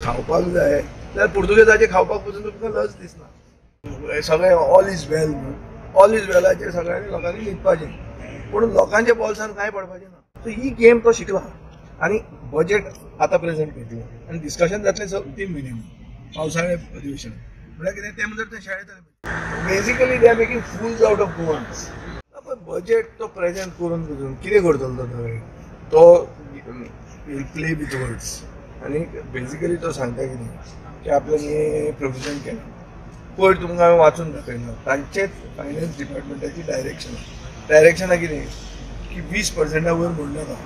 खावपाक जाय जाल्यार पुर्तुगेजाचें खावपाक पसून तुमकां लज दिसना. सगळें ऑल is वेल म्हणून ऑल is वेलाचेर सगळ्यांनी लोकांनी न्हिदपाचें, पूण लोकांच्या बोल्सान कांय पडपाचें ना. सो ही गेम तो शिकला आनी बजेट आतां प्रेजेंट करतलो आनी डिस्कशन जातलें 3 म्हयन्यांनी पावसाळे अधिवेशन. म्हळ्यार कितें तें म्हणल्यार तें शाळेंत basically they are making fools out of Goans. Budget तो प्रेजेंट करून पसून कितें करतलो तो will play with words आनी बेजिकली तो सांगता कितें की आपल्यान प्रोविजन केलां. पयर तुमकां हांवें वाचून दाखयना तांचेच फायनान्स डिपार्टमेंटाची डायरेक्शनां कितें की 20% वयर मोडनाका,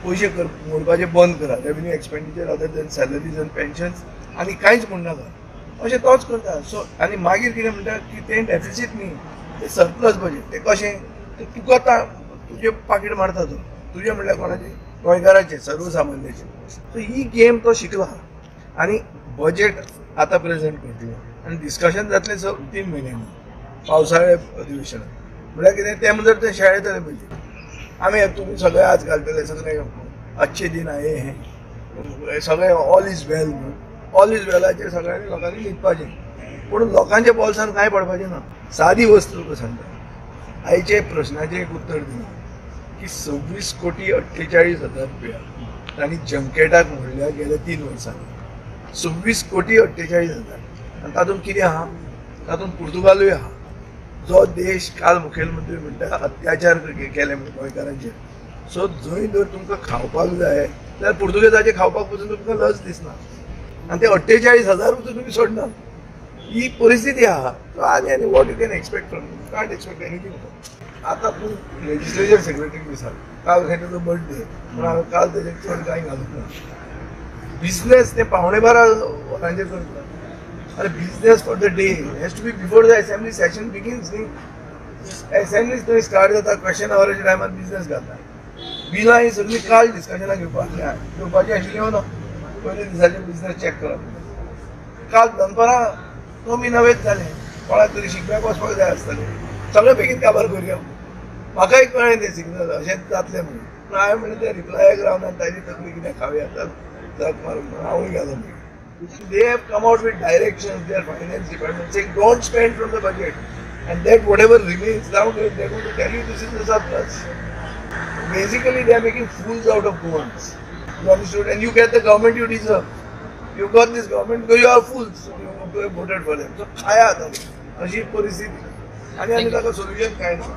पयशे मोडपाचे बंद करा, revenue expenditure other than salaries and pensions आनी कांयच म्हणनाका, अशें तोच करता. सो आनी मागीर कितें म्हणटा की तें डेफिसीट न्ही, तें सरप्लस बजेट. तें कशें तुका तुजें पाकीट मारता तो, तुजें म्हणल्यार कोणाचें, गोंयकाराचें, सर्वसामान्याचें. सो ही गेम तो शिकला आनी बजेट आतां प्रेजेंट करतलो आनी डिस्कशन जातलें 3 म्हयन्यांनी पावसाळे अधिवेशनात. म्हळ्यार कितें तें म्हणल्यार तें शाळेंत बजेट. आमी तुमी सगळे आज घालतले सगळे अच्छे दिन आये हें सगळें ऑल is वेल म्हणून ऑल is वेलाचेर सगळ्यांनी लोकांनी न्हिदपाचें, पूण लोकांच्या बोल्सान कांय पडपाचें ना. सादी वस्तू तुका सांगता, आयचे प्रश्नाचें एक उत्तर दिना की 26,48,00,000 रुपया तांणी जंकेटाक म्हणल्यार गेल्या 3 वर्सांनी 26,48,00,000. आनी तातूंत कितें आहा, तातूंत पुर्तुगालूय आहा, जो देश काल मुखेलमंत्री म्हणटा अत्याचार केले म्हणून गोंयकारांचेर. सो जंय जर तुमकां खावपाक जाय जाल्यार पुर्तुगेजाचें खावपाक पसून तुमकां लज दिसना आनी ते 48,000 पसून तुमी सोडना. ही परिस्थिती आहा. सो आनी आनी what you can expect from, you can't expect anything. आतां तूं लेजिस्लेचर सेक्रेटरी विचार, काल खंय ताजो बर्थडे पूण हांवें काल तेजेर चड कांय घालूंक ना. बिजनेस ते 11:45 वरांचेर करता. अरे business for the day has to be before the assembly session begins न्ही. असेंब्ली थंय स्टार्ट जाता क्वेश्चन आवराच्या टायमार बिजनेस घालता. बिलां ही सगळीं काल डिस्कशनाक घेवपाची आशिल्ली ना, पयले दिसाचे बिजनेस चॅक करप. काल दनपारां कमी नवेच जालें, कोणाक तरी शिकप्याक वचपाक जाय आसतालें, सगळें बेगीन काबार करुया. म्हाकाय कळ्ळें तें सिग्नल अशेंच जातलें म्हणून, पूण हांवें म्हणलें तें रिप्लायाक रावन आनी ताजी तकली कितें खावया जात मारून हांवूय गेलो. They have come out with directions, their finance department saying don't spend from the budget and that whatever remains down there, they are going to tell you this is the surplus. Basically they are making fools out of Goans. You understood? And you get the government you deserve. You got this government because you are fools. You voted for them. So खाया आता अशी परिस्थिती आनी आनी ताका solution कांय ना.